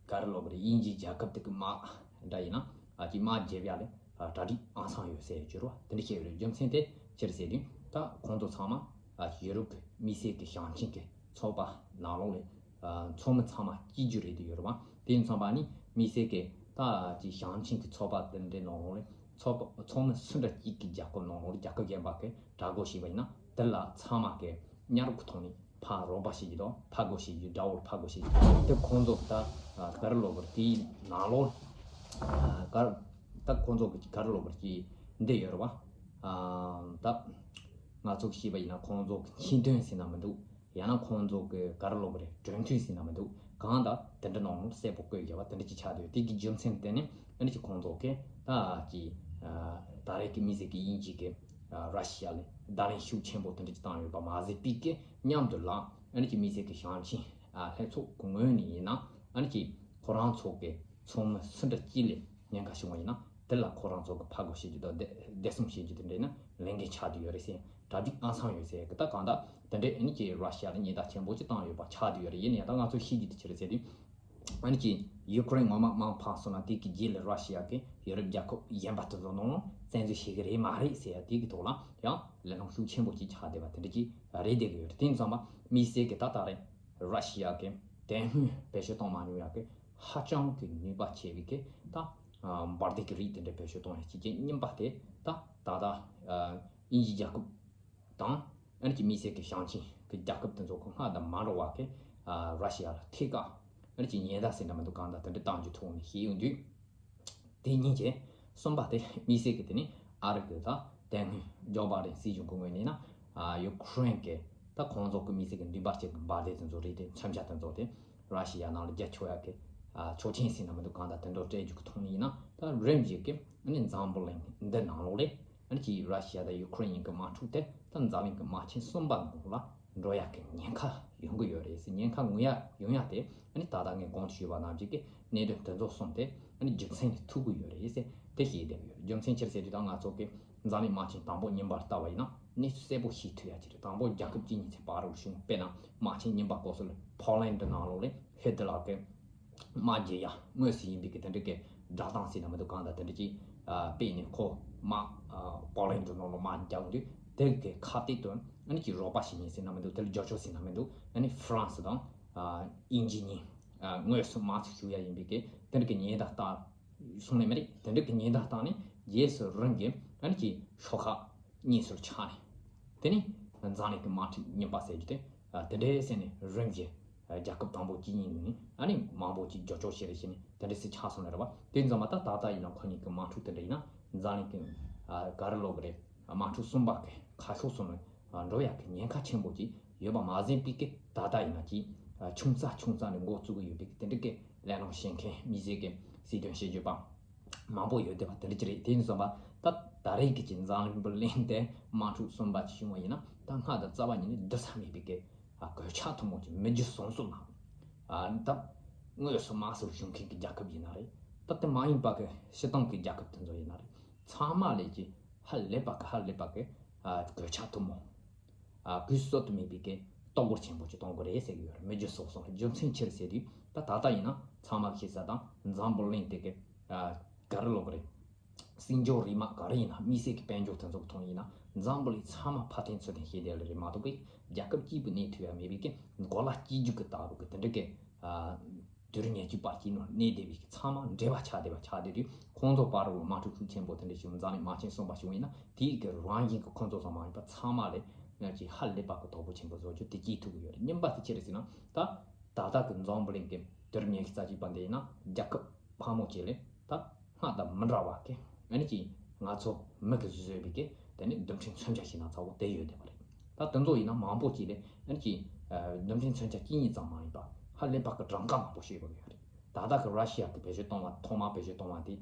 ག་རེ་ལབ་དགོས་རེད། དབྱིན་ཇིའི་རྒྱལ་ཁབ་དེ་གི་དམག་འདྲ་ཡིན་ན། ཨ་ཅིག་དམག་རྒྱབ་ཡ་ལ་ཨ་གྲ་སྒྲིག་ཨང་སང་ཡོད་ཟེར་གྱི་རེད་པ། དེ་འདྲ་བཤད་ཡོད་རེད། རྒྱུ་མཚན་དེ་ཅི་རེད་ཟེར་དུས། ད་ཁོང་ཚོ་ཚང་མ་ཨ་ཡུ་རོབ་ཀྱི་དམིགས་བསལ་གྱི་ཞིང་ཆེན་གྱི་ཚོགས་པ་ནང་ལོགས་ལ་ཨ་ཚོགས་མི་ཚང་མ་གཅིག་གྱུར་རེད་དུ་ཡོད་རེད་པ། དེ་ཡིན་ཙང་མ་ནི་དམིགས་བསལ་གྱི་ད་ཅིག་ཞིང་ཆེན་གྱི་ཚོགས་པ་དེ་འདྲའི་ནང་ལོགས་ལ་ཚོགས་པ་ཚོགས་མི་སུ་འདྲ་གཅིག་གི་རྒྱལ་ཁབ་ནང་ལོགས་ལ་རྒྱལ་ཁབ་གཞན་པ་གིས་གྲལ་སྒོ་ཕྱེས་པ་ཡིན་ན། དེ་ལ་ཚང་མ་གིས་མཉམ་རུབ་ཀྱི་ཐོག་ནས་ཕར་རོགས་པ་བྱེད་རྒྱུ་དང་། ཕར་རྒོལ་བྱེད་རྒྱུ། དགྲ་བོར་ཕར་རྒོལ་བྱེད་རྒྱུ་དེ་ཁོང་ཚོ་ད་ཨ་ག་རེ་ལབ་དགོས་རེད། དེའི་ནང་ལོགས་ཨ་ག་རེ་ད་ཁོང་ཚོ་གི་ག་རེ་ལབ་དགོས་རེད། ཅིག་འདི་ཡོད་རེད་པ། ཨ་ད་ང་ཚོ་གིས་བཤད་པ་ཡིན་ན་ཁོང་ཚོ་གི་ཆེས་མཐོན་ཟེར་ན་མི་འདུག། ཡང་ན་ཁོང་ཚོ་གི་ག་རེ་ལབ་དགོས་རེད། གྲོས་མཐུན་ཟེར་ན་མི་འདུག། གང་ལྟར་དེ་འདྲ་ནང་ལ་གསལ་པོ་བཀོད་བཞག་པ་དེ་འདྲ་ཅིག་ཆགས་འདུག། དེ་གི་རྒྱུ་མཚན་དེ་ནི་ཨ་ནི་ཅིག་ཁོང་ཚོ་གིས་ད་ཅིག་ཨ་ད་རེས་ཀྱི་དམིགས་བསལ་གྱི་དབྱིན་ཇི་གིས་ཨ་ར་ཤི་ཡ་ལ་བརྡ་ལན་ཤུགས་ཆེན་པོ་དེ་འདྲ་ཅིག་བཏང་ཡོད་པ་མ་ཟད་པའི་གི་མཉམ་དུ་ལ་ཨ་ནི་ཅིག་དམིགས་བསལ་གྱི་ཞིང་ཆེན་ཨ་ལྷན་ཚོགས་ཀྱི་ངོས་ནས་ཡིན་ན། ཨ་ནི་ཅིག་ཁོ་རང་ཚོ་གི་ཚོགས་མི་སུ་འདྲ་གཅིག་ལ་ཉེན་ཁ་བྱུང་བ་ཡིན་ན། དེ་ལ་ཁོ་རང་ཚོ་གི་ཕར་རྒོལ་བྱེད་རྒྱུ་དང་བདེ་བདེ་སྲུང་བྱེད་རྒྱུ་དེ་འདྲ་ཡིན་ན་ལས་འགན་ཆགས་བསྡད་ཡོད་རེད་ཟེར། གྲ་སྒྲིག་ཨང་སང་ཡོད་ཟེར་གི། ད་གང་ལྟར་དེ་འདྲའི་ཨ་ནི་ཅིག་ར་ཤི་ཡ་ལ་ཉེན་བརྡ་ཆེན་པོ་ཅིག་བཏང་ཡོད་པ་ཆགས་བསྡད་ཡོད་རེད། ཡིན་ན་ཡང་ད་ང་ཚོས་ཤེས་རྒྱུ་དེ་ཅི་རེད་ཟེར་དུས། ཨ་ནི་ཅིག་ཡུ་ཀེ་རེན་ངོ་མ་དམག་འཕངས་སོང་ན་དེ་གི་རྗེས་ལ་ར་ཤི་ཡ་གིས་ཡུ་རོབ་རྒྱལ་ཁབ་གཞན་པ་དེ་ཚོ་ནང་ལ་བཙན་འཛུལ་བྱེད་གི་རེད་མ་རེད་ཟེར་ཡ་དེ་གི་ཐོག་ལ་ཡང་གླེང་སློང་ཤུགས་ཆེན་པོ་ཅིག་ཆགས་བསྡད་པ་དེ་འདྲ་ཅིག་རེད་བསྡད་གི་ཡོད་རེད། དེ་ཡིན་ཙང་མ་དམིགས་བསལ་གི་ད་ད་རེས་ར་ཤི་ཡ་གིས་དེ་སྔོན་བེད་སྤྱོད་གཏོང་མ་མྱོང་ཡ་གི་ཧ་ཅང་གི་ནུས་པ་ཆེ་བའི་གི་ད་ཨ་འབར་མདེལ་གྱི་རིགས་དེ་འདྲ་བེད་སྤྱོད་གཏོང་ཡ་བྱེད་ཀྱི་རྙིང་པ་དེ། ད་ད་ལྟ་ཨ་དབྱིན་ཇིའི་རྒྱལ་ཁབ་དང་ཨ་ནི་ཅིག་དམིགས་བསལ་གྱི་ཞིང་ཆེན་གྱི་རྒྱལ་ཁབ་དེ་ཚོ་གི་སྔར་དང་མ་འདྲ་བ་གི་ཨ་ར་ཤི་ཡ་ལ་ཐད་ཀར་ཨ་ནི་ཅིག་ཉེན་བརྡ་ཟེར་ན་མི་འདུག། གང་ལྟར་དེ་འདྲ་བཏང་རྒྱུ་ཐོག་ནས་བཤད་ཡོང་དུས། དེ་གཉིས་ཀྱི་གསུམ་པ་དེ་དམིགས་བསལ་གྱི་དེ་ནི་ཨ་རི་གི་ད་དེ་སྔོན་ཇོ་བྷའི་ཌེན་སྲིད་གཞུང་གི་ངོས་ནས་ན་ཨ་ཡུ་ཀེ་རེན་གྱི་ད་ཁོང་ཚོ་གི་དམིགས་བསལ་གྱི་འདུན་པ་གཅིག་གི་འབར་མདེལ་དེ་ཚོ་རེད་དེ། མཚོན་ཆ་དེ་ཚོ་དེ་ར་ཤི་ཡ་ནང་ལ་རྒྱག་ཆོག་ཡ་གི་ཨ་ཆོག་མཆན་ཟེར་ན་མི་འདུག། གང་ལྟར་དེ་འདྲ་སྤྲད་རྒྱུ་གི་ཐོག་ནས་ཡིན་ན། ད་རིམ་བཞིན་གྱི་ཨ་ནི་འཛམ་བུ་གླིང་འདི་ནང་ལོགས་ལས་ཨ་ནི་ཅིག་ར་ཤི་ཡ་དང་ཡུ་ཀེ་རེན་གཉིས་ཀྱི་དམག་འཁྲུག་དེ་ད་འཛམ་གླིང་གི་དམག་ཆེན་གསུམ་པ་ནང་ལ་འགྲོ་ཡག་གི་ཉེན་ཁ་ཡོང་གི་ཡོད་རེད་ཟེར། ཉེན་ཁ་ངོས་ཡ་ཡོང་ཡ་དེ་ཨ་ནི་ད་ལྟ་ངས་གོང་དུ་ཞུས་པ་ནང་བཞིན་གྱི་གནད་དོན་དེ་ཚོ་གསུམ་དེ་ཨ་ནི་རྒྱུ་མཚན་ནི་ཐུག་གི་ཡོད་རེད་ཟེར་དེ་བཤད་བསྡད་ཡོད་རེད། རྒྱུ་མཚན་ཅི་རེད་ཟེར་དུས། ད་ང་ཚོ་གི་འཛམ་གླིང་དམག་ཆེན་དང་པོ་གཉིས་པ་ལྟ་བ་ཡིན་ན་གནས་ཚུལ་གསལ་པོ་ཞིག་ཐུབ་ཡ་ཅིག་རེད། དང་པོ་རྒྱལ་ཁབ་གཅིག་གཉིས་ཚེ་བར་རུ་བྱུང་། དཔེར་ན་དམག་ཆེན་གཉིས་པ་སྐབས་སུ་ལ་ཕོ་ལན་ཌི་ནང་ལོགས་ལ་ཧི་ཏི་ལར་གྱི་དམག་རྒྱག་ཡ་དངོས་སུ་ཡིན་པའི་གི་དེ་འདྲ་གི་སྒྲ་གདངས་ཟེར་ན་མི་འདུག། གང་ལྟར་དེ་འདྲ་ཅིག་ཨ་སྤེལ་ནས་ཁོ་དམག་ཨ་པོ་ལན་ཌི་ནང་ལོགས་དམག་རྒྱག་དུས། དེ་གི་ཁ་གཏད་དུ་ཨ་ནི་ཅིག་རོགས་པ་བྱེད་མཁན་ཟེར་ན་མི་འདུག། དེ་ལ་རྒྱབ་སྐྱོར་ཟེར་ན་མི་འདུག། ཨ་ནི་ཧྥ་རན་སི་དང་ཨ་དབྱིན་ཇི་གཉིས་ཨ་དངོས་སུ་དམག་འཁྲུག་ཞུགས་ཡ་ཡིན་པའི་གི་དེ་འདྲ་གི་ཉེན་བརྡ་བཏང་སོང་ནས་མི་རིགས་དེ་འདྲ་གི་ཉེན་བརྡ་བཏང་ནས། རྗེས་སུ་རང་གི་ཨ་ནི་ཅིག་ཤོག་ཁག་གཉིས་སུ་ཆགས་ནས། དེ་ནས་འཛམ་གླིང་གི་དམག་འཁྲུག་གཉིས་པ་ཟེར་རྒྱུ་དེ་ཨ་དེ་འདྲའི་ཟེར་ནས་རིམ་བཞིན་ རྒྱལ་ཁབ་དང་པོ་གཅིག་གཉིས་ནས་ཨ་ནི་མང་པོ་ཅིག་འགྱུར་ལྡོག་བྱས་རེ་བྱས་ནས་དེ་འདྲ་ཞིག་ཆགས་སོང་ནི་རེད་བ། དེ་ཙམ་པ་ད་ད་ལྟ་ཡིན་ན་ཁོ་གཉིས་ཀྱི་དམག་འཁྲུག་དེ་འདྲ་ཡིན་ན་འཛམ་གླིང་གི་ཨ་ག་རེ་ལབ་དགོས་རེད། དམག་འཁྲུག་གསུམ་པ་གི་ཁ་ཕྱོགས་སུ་ནི་འགྲོ་ཡག་གི་ཉེན་ཁ་ཆེན་པོ་ཅིག་ཡོད་པ་མ་ཟད་པའི་གི་ད་ལྟ་ཡིན་ན་ཅིག་ཆུང་ཙག་ཆུང་ཙག་ནས་འགོ་བཙུགས་ཀྱི་ཡོད་པའི་གི་དེ་འདྲ་གི་ལས་སྣང་བྱེད་མཁན་མི་སེར་གི་སྲིད་དོན་ཞིབ་འཇུག་པ་མང་པོ་ཡོད་བསྡད་པ་དེ་འདྲ་ཅིག་རེད། དེ་ཡིན་ཙམ་པ་ད་ད་རེས་ཀྱི་ཅིག་འཛམ་གླིང་པུ་གླེང་སྟེ་དམག་འཁྲུག་གསུམ་པ་ཅིག་བྱུང་བ་ཡིན་ན་ད་སྔར་དང་རྩ་བ་ཉིད་ནས་བསྡུར་ས་མེད་པའི་གི་གོད་ཆག་ཐུན་མོང་ཅིག་མི་རྒྱུ་གསུམ་གསུམ་ལ་ད་དངོས་སུ་དམག་སོགས་བྱུང་མཁན་གྱི་རྒྱལ་ཁབ་ཡིན་ན་རེད། ད་དེ་མ་ཡིན་པ་གི་སྤྱིར་བཏང་གི་རྒྱལ་ཁབ་དེ་ཚོ་ཡིན་ན་རེད། ཚང་མ་ལས་ཀྱི་ཧ་ལས་པ་གི་ཧ་ལས་པ་གི་གོད་ཆག་ཐུན་མོང་གུས་གསོད་དུ་མེད་པའི་གི་གཏོར་རྒོལ་ཆེན་པོ་ཅིག་གཏོང་དགོས་རེད་ཟེར་གི་ཡོད་རེད། མི་རྒྱུ་གསོ་སོང་རྒྱུ་མཚན་ཆེར་ཟེར་དུས་ད་ད་ལྟ་ཡིན་ན་ཚང་མ་ཤེས་ས་དང་འཛམ་བུ་གླིང་དེ་གི་ག་རེ་ལབ་དགོས་རེད། སྲིད་འབྱོར་རིག་དམག་ག་རེ་ཡིན་ན་དམིགས་བསལ་གྱི་དཔལ་འབྱོར་དེ་ཚོ་གི་ཐོག་ཡིན་ན་འཛམ་བུ་གླིང་ཚང་མ་ཕར་འཐེན་ཚུར་འཐེན་བྱས་བསྡད་ལེ་རེད་མ་གཏོགས་པའི་རྒྱལ་ཁབ་གཅིག་པུ་གནས་ཐུབ་ཡ་མེད་པའི་གི་གོ་ལ་གཅིག་གྱུར་གྱི་ལྟ་བུ་གི་དེ་འདྲ་གི་དུས་རབས་ཉེར་གཅིག་པ་གཅིག་ནང་གནས་བསྡད་པའི་གི་ཚང་མ་འབྲེལ་བ་ཆགས་བསྡད་པ་ཆགས་བསྡད་དུས་ཁོང་ཚོ་བར་རུ་དམག་འཁྲུག་ཤུགས་ཆེན་པོ་དེ་འདྲ་ཞིག་འཛམ་གླིང་དམག་ཆེན་གསུམ་པ་ཞིག་ཡིན་ན་དེའི་གི་རང་བཞིན་གྱི་ཁོང་ཚོ་ཚང་མ་ཡིན་པ་ཚང་མ་ལས་ང་ཚོས་ཧ་ལས་པ་གི་དོ་ཕོག་ཆེན་པོ་བཟོ་རྒྱུ་དེ་སྐྱེས་ཐུབ་ཀྱི་ཡོད་རེད། གཉིས་པ་དེ་ཅི་རེད་ཟེར་ན་ད་ད་ལྟ་གི་འཛམ་བུ་གླིང་གི་དུས་རབས་ཉེར་གཅིག་པ་འདི་ཡིན་ན་རྒྱལ་ཁབ་ཕལ་མོ་ཆེ་ལས་ད་སྔར་དང་མི་འདྲ་བ་གི་ཨ་ནི་ཅིག་ང་ཚོ་མི་གི་བཟོས་པའི་གི་དེ་ནི་རྡུལ་ཕྲན་མཚོན་ཆ་ཞིག་ན་ཚ་བོ་དེ་ཡོད་བསྡད་པ་རེད། ད་དེ་ཚོ་ཡིན་ན་མང་པོ་ཅིག་ལས་ཨ་ནི་ཅིག་རྡུལ་ཕྲན་མཚོན་ཆ་གཅིག་གཉིས་ཙམ་མ་ཡིན་པ་ཧ་ལས་པ་གི་གྲངས་ཀ་མང་པོ་ཤེས་དགོས་ཀྱི་ཡོད་རེད། ད་ལྟ་གི་ར་ཤི་ཡ་གི་བེད་སྤྱོད་གཏོང་བ་ཐོག་མར་བེད་སྤྱོད་གཏོང་བ་དེ་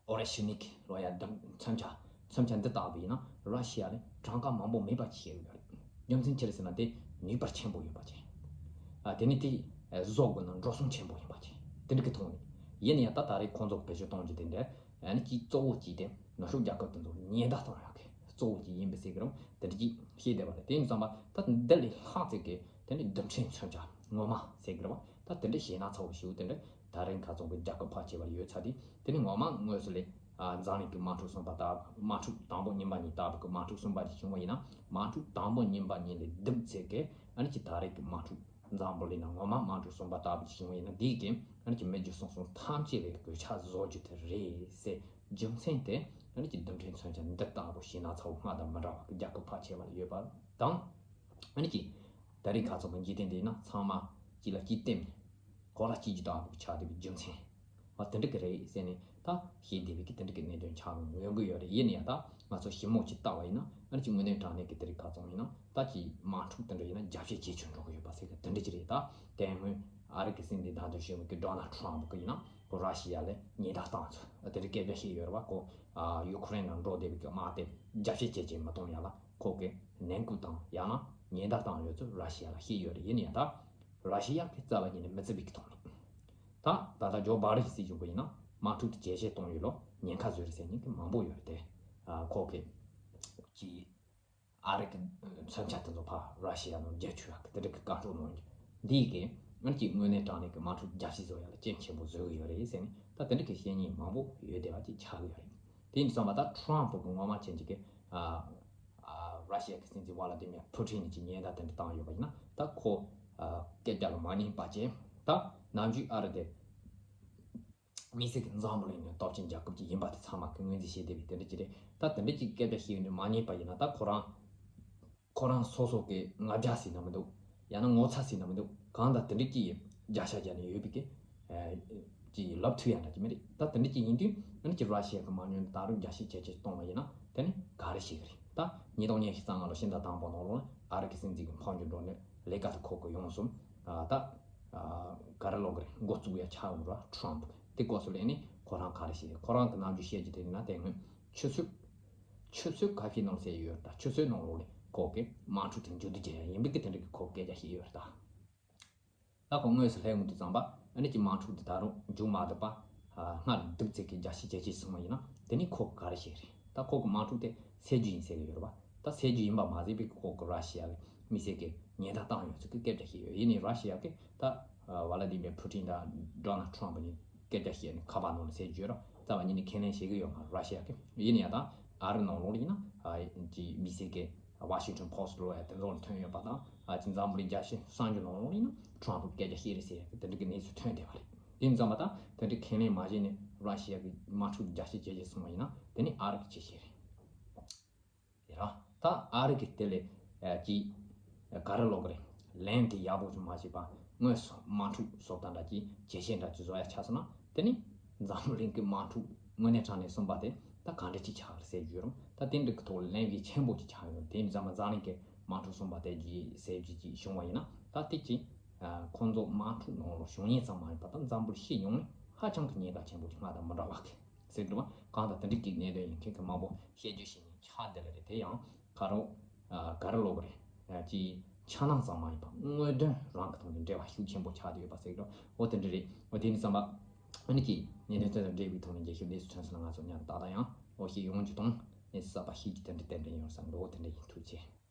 ཨོ་རེ་ཤི་ནིག་ལོ་ཡ་རྡུལ་མཚོན་ཆ་མཚོན་ཆ་འདི་ལྟ་བུ་ཡིན་ན་ར་ཤི་ཡ་ལས་གྲངས་ཀ་མང་པོ་མེད་པ་ཅིག་ཡོད་རེད། རྒྱུ་མཚན་ཅི་རེད་ཟེར་ན་དེ་ནུས་པ་ཆེན་པོ་ཡོད་པ་ཅིག་ཨ་དེ་ནི་དེ་བཟོ་དགོས་ན་འགྲོ་སོང་ཆེན་པོ་ཡིན་པ་ཅིག་དེ་འདྲ་གི་ཐོག་ནས་ཡིན་ན་ཡང་ད་ད་རེས་ཁོང་ཚོ་བེད་སྤྱོད་གཏོང་རྒྱུ་དེ་འདྲ་ཨ་ནི་གཅིག་གཙོ་བོ་གཅིག་དེ་ནུབ་ཕྱོགས་རྒྱལ་ཁབ་དེ་ཚོ་ཉེན་བརྡ་གཏོང་ཡག་གི་གཙོ་བོ་གཅིག་ཡིན་པ་ཟེར་གི་རུང་དེ་འདྲ་གཅིག་ཤེས་བསྡད་པ་རེད། དེ་ཡིན་ཙང་མ་ད་འདི་ལས་ལྷག་ཙིག་གི་དེ་ནི་རྡུལ་ཕྲན་མཚོན་ཆ་ངོ་མ་ཟེར་གི་རེད་བ། ད་དེ་འདྲ་ཤེས་ན་ཚ་བོ་ཞིག་དེ་འདྲ་ད་རིང་ཁ་ཚོན་གི་རྒྱལ་ཁབ་ཕལ་ཆེ་བར་ཡོད་ཚ་དེ་དེ་ནི་ངོ་མ་དངོས་སུ་ལས་ཨ་འཛམ་གླིང་གི་དམག་འཁྲུག་གསུམ་པ་ལྟ་དམག་འཁྲུག་དང་པོ་གཉིས་པ་གཉིས་ལྟ་བུ་གི་དམག་འཁྲུག་གསུམ་པ་ཞིག་བྱུང་བ་ཡིན་ན་དམག་འཁྲུག་དང་པོ་གཉིས་པ་གཉིས་ལས་བསྡུར་ཚེ་གི་ཨ་ནི་ཅིག་ད་རེས་ཀྱི་དམག་འཁྲུག་འཛམ་བུ་གླིང་ན་ངོ་མ་དམག་འཁྲུག་གསུམ་པ་ལྟ་བུ་ཞིག་བྱུང་བ་ཡིན་ན་འདིའི་གི་ཨ་ནི་ཅིག་མི་རྒྱུ་གསུམ་གསུམ་ཐམས་ཅད་ལས་གོད་ཆག་བཟོ་རྒྱུ་དེ་རེད་ཟེར། རྒྱུ་མཚན་དེ་ཨ་ནི་ཅིག་རྡུལ་ཕྲན་མཚོན་ཆ་འདི་ལྟ་བུ་ཤེས་ན་ཚ་བོ་སྔར་དང་མི་འདྲ་བ་གི་རྒྱལ་ཁབ་ཕལ་ཆེ་བ་ལ་ཡོད་པ་དང་། ཨ་ནི་ཅིག་ད་རེས་ཁ་ཚོན་གི་འཇིག་རྟེན་འདི་ན་ཚང་མ་གཅིག་ལ་གཅིག་བརྟེན་ནས་གོ་ལ་གཅིག་གྱུར་ལྟ་བུ་ཆགས་བསྡད་པའི་རྒྱུ་མཚན་བ་དེ་འདྲ་གི་རེད་ཟེར་ནས་ད་ཤེས་བསྡད་པའི་གི་དེ་འདྲ་གི་གནད་དོན་ཆགས་ཡོང་གི་ཡོད་རེད། ཡིན་ན་ཡང་ད་ང་ཚོ་ཞིབ་མོ་ཅིག་བལྟ་བ་ཡིན་ན་ཨ་ནི་ཅིག་དངོས་གནས་དྲང་གནས་ཀྱི་དེ་རིགས་ཁ་ཚོན་ཡིན་ན་ད་ཅིག་དམག་འཁྲུག་དེ་འདྲ་ཡིན་ན་རྒྱ་བཤད་ཇེ་ཆུང་འགྲོ་གི་ཡོད་པ་ཟེར་གི་དེ་འདྲ་ཅིག་རེད། ད་དེ་སྔོན་ཨ་རི་གི་སྲིད་འཛིན་ད་དུང་ཞུ་མི་གི་ཌོ་ནལ་ཊམ་གི་ཡིན་ན་ར་ཤི་ཡ་ལ་ཉེན་བརྡ་བཏང་ཚུལ་དེ་འདྲ་སྐད་ཆ་བཤད་ཡོད་རེད་བ། ཁོ་ཡུ་ཁུ་རེན་ནང་འགྲོ་བསྡད་པའི་གི་དམག་དེ་རྒྱ་བཤད་ཇེ་ཆེ་མི་གཏོང་ཡ་ལ་ཁོ་གི་ནན་སྐུལ་དང་ཡང་ན་ཉེན་བརྡ་བཏང་ཡོད་ཚུལ་ར་ཤི་ཡ་ལ་བཤད་ཡོད་རེད། ཡིན་ན་ཡང་ད་ར་ཤི་ཡ་གི་རྩ་བ་ཉིད་ནས་མི་བརྩི་བའི་གི་ཐོག་ནས་ད་ད་ལྟ་ཇོ་བྷའི་ཌེན་སྲིད་གཞུང་གི་ཡིན་ན་དམག་འཁྲུག་དེ་ཇེ་ཆེ་གཏོང་ཡོད་ལོ་ཉེན་ཁ་བཟོས་རེད་ཟེར་མཁན་གི་མང་པོ་ཡོད་རེད་དེ། ཁོ་གི་གི་ཨ་རི་གི་མཚོན་ཆ་དེ་ཚོ་ཕར་ར་ཤི་ཡ་ནང་བརྒྱབ་ཆོག་ཡག་གི་དེ་འདྲ་གི་བཀའ་འཁྲོལ་གནང་རྒྱུ་འདིས་གི་ང་ཚོས་དངོས་གནས་དྲང་གནས་ཀྱི་དམག་འཁྲུག་རྒྱ་བཤད་བཟོ་ཡག་ལ་རྐྱེན་ཆེན་པོ་བཟོ་གི་ཡོད་རེད་ཟེར་ནས་ད་དེ་འདྲ་གི་བཤད་མཁན་མང་པོ་ཡོད་བསྡད་པ་ཅིག་ཆགས་ཀྱི་ཡོད་རེད། དེ་ཡིན་དུས་ཙམ་པ་ད་ཊམ་ཕུ་གི་ངོ་མ་ཅན་ཅིག་གི་ཨ་ཨ་ར་ཤི་ཡ་གི་སྲིད་འཛིན་ཝ་ལ་ཏི་མིར་ཕུ་ཊིན་ནས་ཅིག་ཉེན་བརྡ་དེ་འདྲ་བཏང་ཡོད་པ་ཡིན་ན་ད་ཁོ་ཨ་སྐད་ཆ་གི་མ་ཉན་པ་ཅན་ད་ནམ་རྒྱུན་ཨ་རི་དེ་དམིགས་བསལ་གྱི་འཛམ་བུ་གླིང་ནས་སྟོབས་ཆེན་རྒྱལ་ཁབ་ཅིག་ཡིན་པ་དེ་ཚང་མ་གི་ངོས་འཛིན་བྱེད་བསྡད་པའི་དེ་འདྲ་ཅིག་རེད། ད་དེ་འདྲ་ཅིག་སྐད་ཆ་བཤད་ཡོང་དུས་མ་ཉན་པ་ཡིན་ན་ད་ཁོ་རང་ཁོ་རང་སོ་སོ་གི་ང་རྒྱལ་ཟེར་ན་མི་འདུག་ཡང་ན་ངོ་ཚ་ཟེར་ན་མི་འདུག་གང་ལྟར་དེ་འདྲ་ཅིག་བརྒྱ་ཆ་བརྒྱ་ནས་ཡོད་པའི་གི་ཅིག་ལབ་ཐུབ་ཡ་འདྲ་ཅིག་མི་རེད། ད་དེ་འདྲ་ཅིག་ཡིན་དུས་ཨ་ནི་ཅིག་ར་ཤི་ཡ་གི་མ་ཉོན་ད་རུང་རྒྱ་བཤད་ཇེ་ཆེ་གཏོང་བ་ཡིན་ན་དེ་ནི་ག་རེ་བྱེད་གི་རེད། ད་ཉིས་སྟོང་ཉི་ཤུ་རྩ་ལྔ་ལོ་ཕྱི་ཟླ་དང་པོ་ནང་ལོགས་ལ་ཨ་རི་གི་སྲིད་འཛིན་གི་འཕོ་འགྱུར་འགྲོ་ནས་ལས་ཀ་དེ་ཁོ་གི་ཡོང་སོང་། ད་ག་རེ་ལབ་གི་རེད། འགོ་བཙུགས་ཡ་ཆགས་ཡོང་ར་ཊམ་ཕུ་དེ་སྐོར་སུ་ལས་ནི་ཁོ་རང་ག་རེ་བྱེད་ཁོ་རང་གི་ནམ་རྒྱུན་བཤད་རྒྱུ་དེ་ཡིན་ན་དེ་སྔོན་ཆུ་ཚོད་ཆུ་ཚོད་ཁ་ཤས་ནང་ཟེར་ཡོད་རེད། ད་ཆུ་ཚོད་ནང་ལོགས་ལས་ཁོ་གི་དམག་འཁྲུག་དེ་མཇུག་བསྡུ་རྒྱག་ཡ་ཡིན་པའི་གི་དེ་འདྲ་གི་ཁོ་སྐད་ཆ་བཤད་ཡོད་རེད་ད། ད་ཁོ་དངོས་སུ་སླེབས་ཡོང་དུས་ཙམ་པ་ཨ་ནི་ཀྱི་དམག་འཁྲུག་འདི་ད་རུང་མཇུག་མ་བསྡུ་བར་སྔར་བསྡུ་ཚིག་གི་རྒྱ་ཆེ་ཇེ་ཆེ་སོང་བ་ཡིན་ན་དེ་ནི་ཁོ་ག་རེ་བྱེད་རེད། ད་ཁོ་གི་དམག་འཁྲུག་དེ་སེལ་རྒྱུ་ཡིན་ཟེར་གི་ཡོད་རེད་པ། ད་སེལ་རྒྱུ་ཡིན་པ་མ་ཟད་པའི་ཁོ་གི་ར་ཤི་ཡ་གི་མི་སེར་གི་ཉེན་བརྡ་བཏང་ཡོད་ཚུལ་གི་སྐད་ཆ་བཤད་ཡོད། ཡིན་ནའི་ར་ཤི་ཡ་གི་ད་ཝ་ལ་ཏི་མེར་ཕུ་ཊིན་དང་ཌོ་ནལ་ཊམ་ཕུ་གཉིས་སྐད་ཆ་བཤད་ནས་ཁ་པར་ནང་ལ་ཟེར་རྒྱུ་ར་རྩ་བ་ཉིད་ནས་ཁས་ལེན་བྱེད་གི་ཡོད་མ་རེད་ར་ཤི་ཡ་གི། ཡིན་ནའི་ཡང་ད་ཨ་རི་ནང་ལོགས་ལ་ཡིན་ན་ཅིག་མི་སེར་གི་ཝ་ཤིང་ཊོན་པོ་སི་ཊི་ལོ་ཡ་དེ་ཚོ་ལ་ཐོན་ཡོད་པ་དང་ཨ་ཅིག་འཛམ་བུ་གླིང་རྒྱལ་སྤྱི་གསར་འགྱུར་ནང་ལོགས་ལ་ཡིན་ན་ཊམ་ཕུ་སྐད་ཆ་བཤད་རེད་ཟེར་ཡ་གི་དེ་འདྲ་གི་གནས་ཚུལ་ཐོན་བསྡད་པ་རེད། དེ་ཡིན་ཙང་མ་ད་དེ་འདྲ་ཁས་ལེན་མ་བྱས་ནས་ར་ཤི་ཡ་གི་དམག་འཁྲུག་རྒྱ་སྐྱེད་བྱེད་ཀྱི་སོང་བ་ཡིན་ན་དེ་ནི་ཨ་རི་གི་བྱེད་བཞིན་རེད། དེ་རང་ད་ཨ་རི་གི་དེ་ལས་ཀྱི་ག་རེ་ལབ་གི་རེད། ལན་དེ་ཡག་པོ་ཞིག་མ་བྱས་པ་ དངོས་སུ་དམག་འཁྲུག་བཟོ་ལྟ་འདྲ་གྱི་ཇེ་ཆེ་འདྲ་གྱི་བཟོ་ཡ་ཆགས་སོང་ན། དེ་ནི་འཛམ་བུ་གླིང་གི་དམག་འཁྲུག་དངོས་གནས་དྲང་ནས་གསུངས་པ་དེ་ད་ག་འདྲ་ཅིག་ཆགས་རེད་ཟེར་རྒྱུ་རུང་། ད་དེ་འདྲ་གི་ཐོག་ལ་ལན་གྱི་ཆེན་པོ་ཅིག་ཆགས་ཡོད། དེ་ནི་འཛམ་བུ་འཛམ་གླིང་གི་དམག་འཁྲུག་གསུངས་པ་དེ་རྒྱུ་ཟེར་རྒྱུ་ཅིག་བྱུང་བ་ཡིན་ན། ད་དེ་ཅིག་ཁོང་ཚོ་དམག་འཁྲུག་ནང་ལ་བྱུང་ཡས་ཙམ་མ་ཡིན་པ། ད་འཛམ་བུ་གླིང་སྤྱི་ཡོངས་ནས་ཧ་ཅང་གི་ཉེན་ཁ་ཆེན་པོ་ཅིག་སྔར་དང་མི་འདྲ་བ་གི་ཟེར་འདུག་བ། གང་ལྟར་དེ་འདྲ་གི་གནད་དོན་ཡིན་མཁན་གྱི་མང་པོ་བཤད་རྒྱུ་ཞིག་ཡིན་ཆགས་བསྡད་ལ་རེད། དེ་ཡང་ག་རེ་ག་རེ་ལབ་དགོས་རེད། ཅིག་འཆར་སྣང་ཙམ་མ་ཡིན་པ་དངོས་དོན་རང་གི་ཐོག་ནས་འབྲེལ་བ་ཤུགས་ཆེན་པོ་ཆགས་བསྡད་ཡོད་པ་ཟེར་གི་འདུག་འོ་དེ་འདྲ་རེད། འོ་དེ་ནི་བསམ་པ་ཨ་ནི་ཀྱི་གནད་དོན་དེ་དང་འབྲེལ་བའི་ཐོག་ནས་རྒྱལ་ཁབ་ལས་སུ་ཐོན་སོང་ན། ང་ཚོ་ཉར་ཏག་ཏག་ཡང་འོ་ཞིག་ཡོང་རྒྱུ་དང་། ངས་གསར་པ་ཤེས་རྒྱུ་དེ་འདྲ་ཏན་ཏན་ཡོང་བསམ་གི་འདུག་འོ་དེ་འདྲ་ཡིན། ཐུགས་རྗེ་ཆེ།